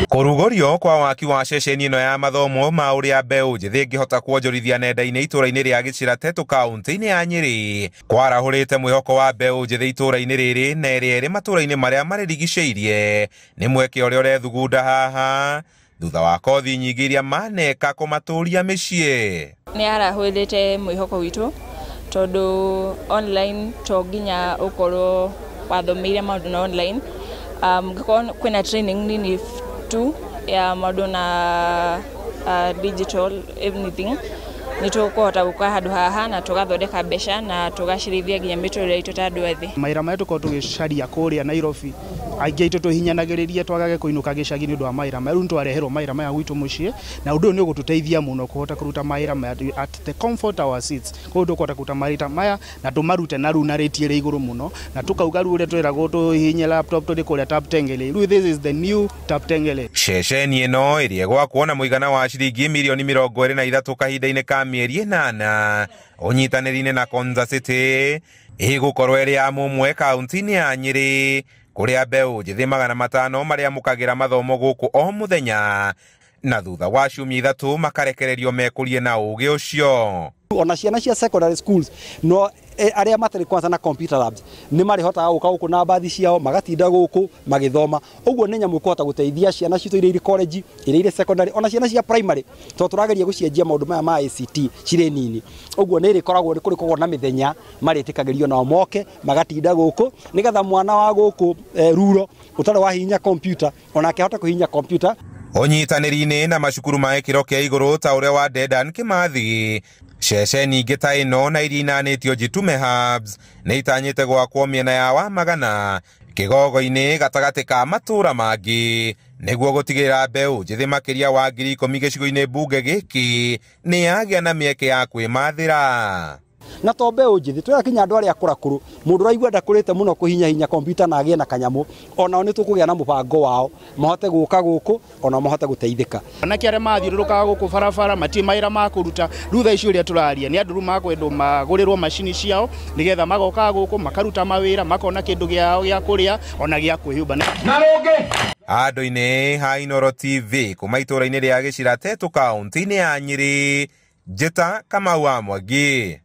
Kũrugũrio kwa waki wa ceceni ĩno ya mathomo ma ũrĩa mbeũ njĩthĩ ĩngĩhota kuonjorithia nenda-inĩ itũra-inĩ rĩa Gĩchira Tetu kaunti-inĩ ya Nyĩrĩ kwarahũrĩte mwĩhoko wa mbeũ njĩthĩ itũra-inĩ rĩrĩ na ĩrĩa ĩrĩ matũra-inĩ marĩa marĩrigicĩirie nĩ mweke ũrĩa ũrethugunda haha thutha wa kothi nyingĩ iria maneka kũmatũria mĩciĩ. Nĩ arahũrĩte mwĩhoko witũ tondũ online to nginya ũkorwo wathomeire maũndũ na online. Ngĩkorwo kwĩna training nini tu ya maũndũ na digital anything nĩ tũkũhota gũka handũ haha na tũgathondeka mbeca na tũgacĩrithia nginya mĩtũrĩre itũ ta andũ ethĩ. Mawĩra marĩa tũkoragwo tũgĩcaria kũrĩa Nairobi aingĩ aitũ tũhinyanagĩrĩria twagage kũinũka gĩcagi nĩ ũndũ wa mawĩra maya. Rĩu nĩtwareherwo mawĩra maya gwitũ mũciĩ na ũndũ ũyũ nĩ ũgũtũteithia mũno kũhota kũruta mawĩra maya at the comfort our seats. Koguo tũkũhota kũruta mawĩra maya na tũmarute na rĩu na rate ĩrĩ igũrũ mũno na tũkauga rĩu ũrĩa twĩragwo tũhihinye laptop tũrĩ kũrĩa Taptengele. Rĩu this is the new Taptengele. Ceceni ĩno ĩrĩa ĩgwakwo na mũigana wa ciringi mirioni 23 kahinda-inĩ ka mĩeri 8 ũnyitanĩri-inĩ na Konza City ĩgũkorwo ĩrĩ ya mũmwe kaunti-inĩ ya Nyĩrĩ kũrĩa mbeũ njĩthĩ 500 marĩamũkagĩra mathomo gũkũ o mũthenya na thutha wa ciumia 3 makarekererio mekũrie na ũgĩ ũcio. Ona ciana cia secondary schools no arĩa matarĩ kwanza na computer labs nĩ marĩhotaga gũka gũkũ na mbathi ciao magatinda gũkũ magĩthoma. Ũguo nĩ nyamũ ĩkũhota gũteithia ciana citũ iria irĩ college, iria irĩ secondary, ona ciana cia primary tondũ tũrageria gũcienjia maũndũ maya ma ICT cirĩ nini. Ũguo nĩ ĩrĩkoragwo nĩ kũrĩkoragwo na mĩthenya marĩtĩkagĩrio nao moke magatinda gũkũ nĩgetha mwana wa gũkũ ruro ũtarĩ wahihinya computer onake ahote kũhihinya computer. Ũnyitanĩri-inĩ na macukuru ma gĩkĩro kĩa igũrũ ta ũrĩa wa Dedan Kimathi, ceceni ingĩ ta ĩno na iria inanĩtio Jitume Hubs nĩ itanyĩte gwakwo mĩena ya Wamagana Kĩgogo-inĩ gatagatĩ ka matũra mangĩ nĩguo gũtigĩrĩra mbeũ njĩthĩ makĩria wa 10,000 gĩcigo-inĩ mbunge gĩkĩ nĩ yagĩa na mĩeke ya kwĩmathĩra. Na to mbeũ njĩthĩ twĩra kinya andũ arĩa akũrakũrũ mũndũ ũraigua ndakũrĩte mũno kũhinyahinya kompiuta na agĩe na kanyamũ onao nĩ tũkũgĩa na mũbango wao mahote gũka gũkũ ona mahote gũteithĩka. Anake arĩa mathiũrũrũkaga gũkũ barabara matirĩ mawĩra ma kũruta. Rĩu thaa ici ũrĩa tũraria nĩ andũ rĩu makwendwo magũrĩrwo macini ciao nĩgetha magokaga gũkũ makaruta mawĩra makona kĩndũ gĩao gĩa kũrĩa ona gĩa kwĩhumba. Andũ-inĩ ha Inooro TV kuma itũra-inĩ rĩa Gĩchira Tetu kaunti-inĩ ya Nyĩrĩ, Njĩta Kamau wa Mwangi.